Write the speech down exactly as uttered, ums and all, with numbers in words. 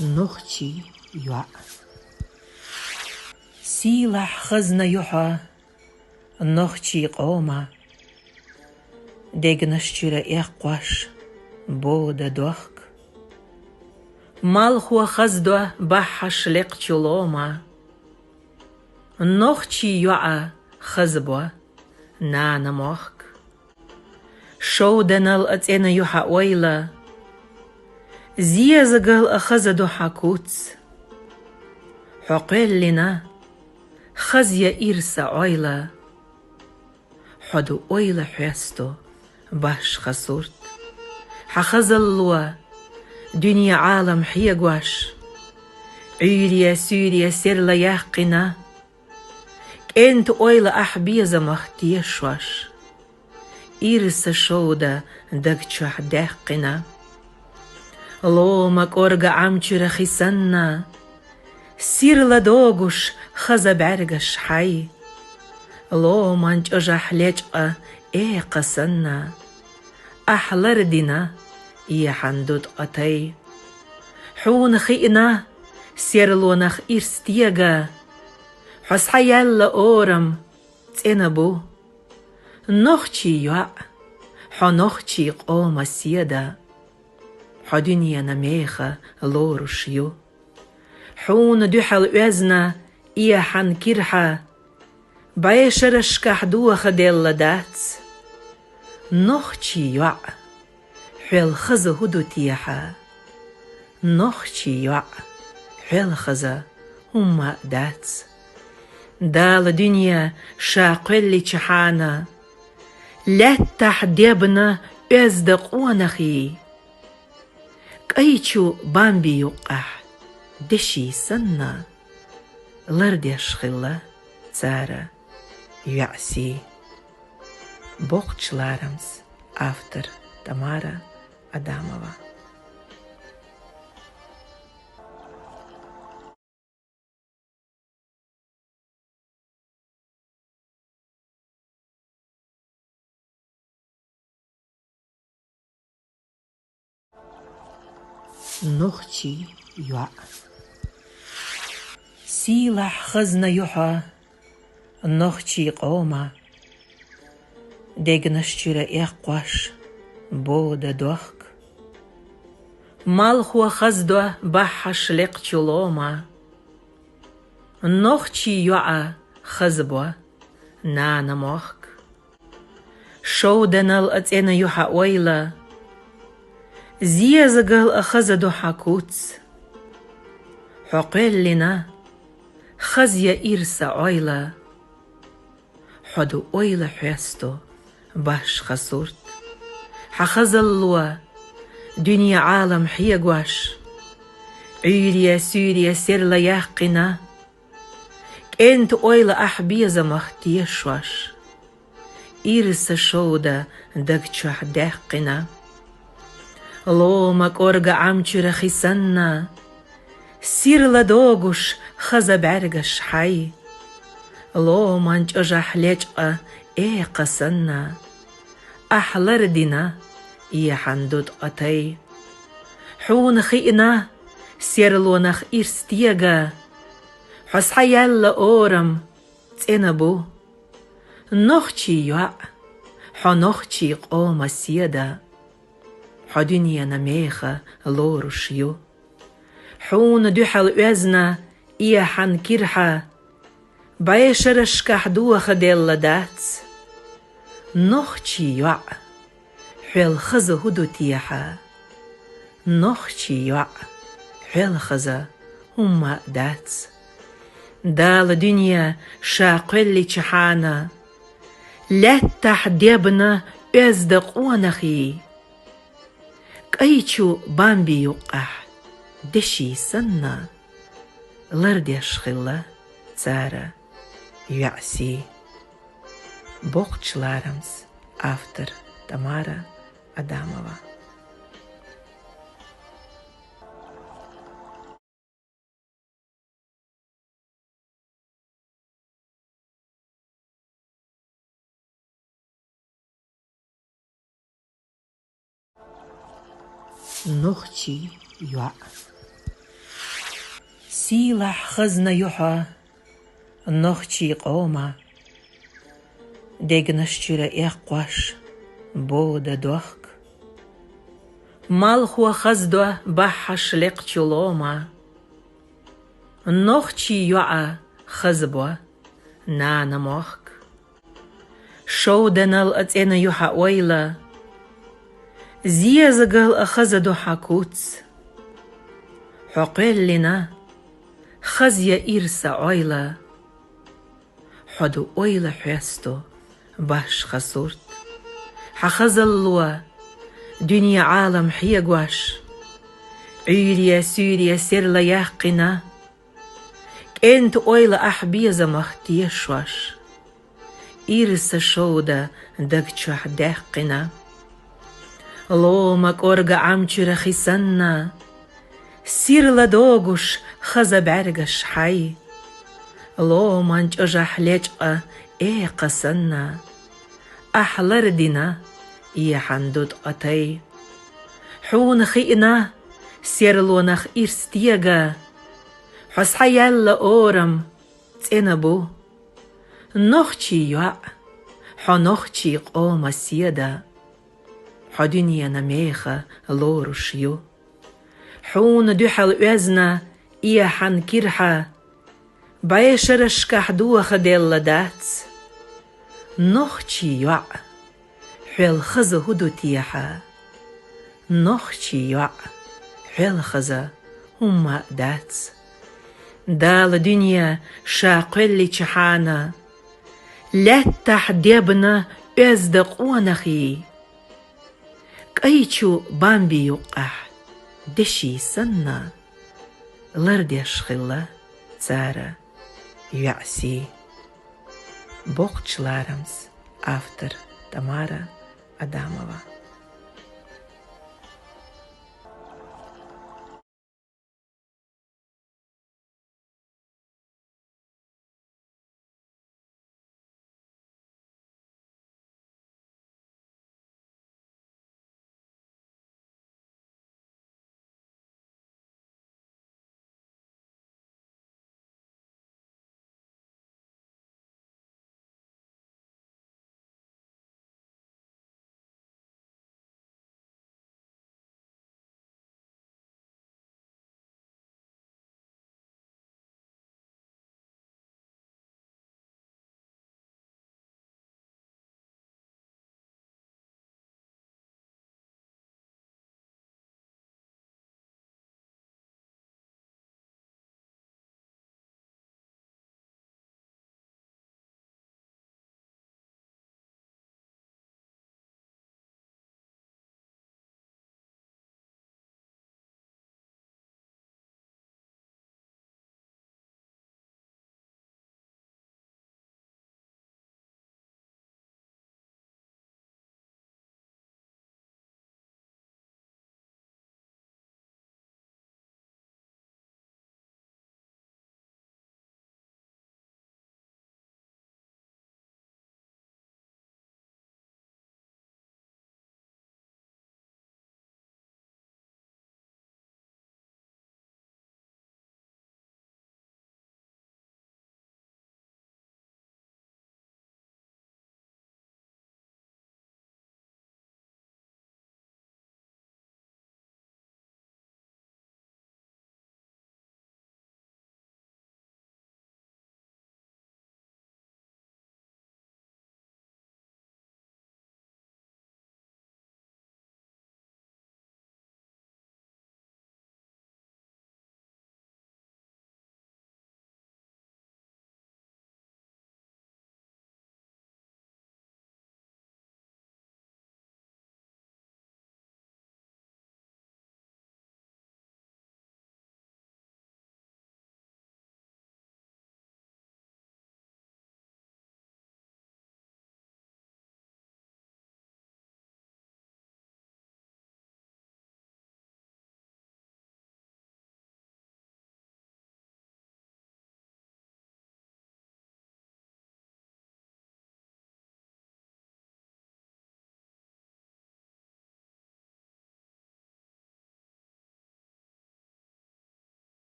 Нохчийн йоӀ. Сийлахь хазна ю хьо нохчийн къоман, дегнаш чура эккхош бода дохк. Малхо хаздо баххьаш лекхачу ломан, нохчийн йоӀа хазбо нана мохк. Шовданал а цӀена ю хьа ойла, зезагал а хаза ду хьа куц. Хьо кхоьллина, хазъя ирса Ӏойла, хьо ду ойла хьесто башха сурт. Хьа хазалло дуьне Ӏалам хьегош, Ӏуьйре-суьйре серла яьккхина, кӀентан ойла ахь безамах тешош, ирса шовда даг чохь даьккхина. Лома кӀорга Ӏам чуьра хи санна, сирла догуш хаза бӀаьргаш хьай. Ломан чӀожахь лечкъа экха санна, ахь лардина эхьан дуткъа тай. Хьуна хиъна серлонах ирс тега, хьо схьаялла орам цӀена бу. Нохчийн йоӀ, хьо нохчийн къоман седа, хьо дуьненан меха лоруш ю. Хьуна дуьхьал оьзна эхьан кирхьа, бӀешерашкахь доха делла дац. Нохчийн йоӀ, хьоьл хаза хӀу ду техьа? Нохчийн йоӀ, хьоьл хаза хӀумма а дац. Дала дуьне ша кхоьллича хьана, лаьттахь дебна оьзда къонахий. КӀайчу бамби юккъехь деши санна, лардеш хилла цара йоӀ сий. Боккхача ларамца, автор Тамара Адамова. Нохчийн йоӀ. Сийлахь хазна ю хьо нохчийн къоман, дегнаш чуьра эккхош бода дохк. Малхо хаздо баххьаш лекхачу ломан, нохчийн йоӀа хазбо нана мохк. Шовданал а цӀена ю хьа ойла, зезагал а хаза ду хьа куц. Хьо кхоьллина, хазъя ирса Ӏойла, хьо ду ойла хьесто башха сурт. Хьа хазалло дуьне Ӏалам хьегош, Ӏуьйре-суьйре серла яьккхина, кӀентан ойла ахь безамах тешош, ирса шовда даг чохь даьккхина. Лома кӀорга Ӏам чуьра хи санна, сирла догуш хаза бӀаьргаш хьай. Ломан чӀожахь лечкъа экха санна, ахь лардина эхьан дуткъа тай. Хьуна хиъна серлонах ирс тега, хьо схьаялла орам цӀена бу. Нохчийн йоӀ, хьо нохчийн къоман седа, хьо дуьненан меха лоруш ю. Хьуна дуьхьал оьзна эхьан кирхьа, бӀешерашкахь доха делла дац. Нохчийн йоӀ, хьоьл хаза хӀу ду техьа? Нохчийн йоӀ, хьоьл хаза хӀумма а дац. Дала дуьне ша кхоьллича хьана, лаьттахь дебна оьзда къонахий. КӀайчу бамби юккъахь деши санна, лардеш хилла цара йоӀ сий. Боккхача ларамца, автор Тамара Адамова. Нохчийн йоӀ. Сийлахь хазна ю хьо нохчий къома, дегнаш чуьра эккхош бода дохк. Малхо хаздо баххьаш лекхачу лома, нохчий йоӀа хазбо нана мохк. Шовданал а цӀена ю хьан ойла, зезагал а хаза ду хьан куц. Хьо кхоьллина, хазъя ирса Ӏойла. Хьо ду ойла хьоьсту башха сурт. Хьан хазалло дуьне Ӏалам хьегош, Ӏуьйре-суьйре серла яьккхина. КӀентан ойла ахь безамах тешош, ирса шовда даг чохь даьккхина. Лома кӀорга Ӏам чуьра хи санна, сирла догуш хаза бӀаьргаш хьай. Ломан чӀожахь лечкъа экха санна, ахь лардина эхьан ду ткъа тай. Хьуна хиъна серлонах ирс тега, хьо схьаяьлла орам цӀена бу. Нохчий йоӀ, хьо нохчий къома седа, хьо дуьненан меха лоруш ю. Хьуна дуьхьал оьзна эхьан кирхьа, бӀешерашкахь доха делла дац. Нохчий йоӀ, хьоьл хаза хӀу ду техьа? Нохчий йоӀ, хьоьл хаза хӀумма а дац. Дала дуьне ша кхоьллича хьана, лаьттахь дебна оьзда къонахий. КӀайчу бамби юккъахь деший санна, лардеш хилла цара йоӀ сий. Боккхача ларамца, автор Тамара Адамова.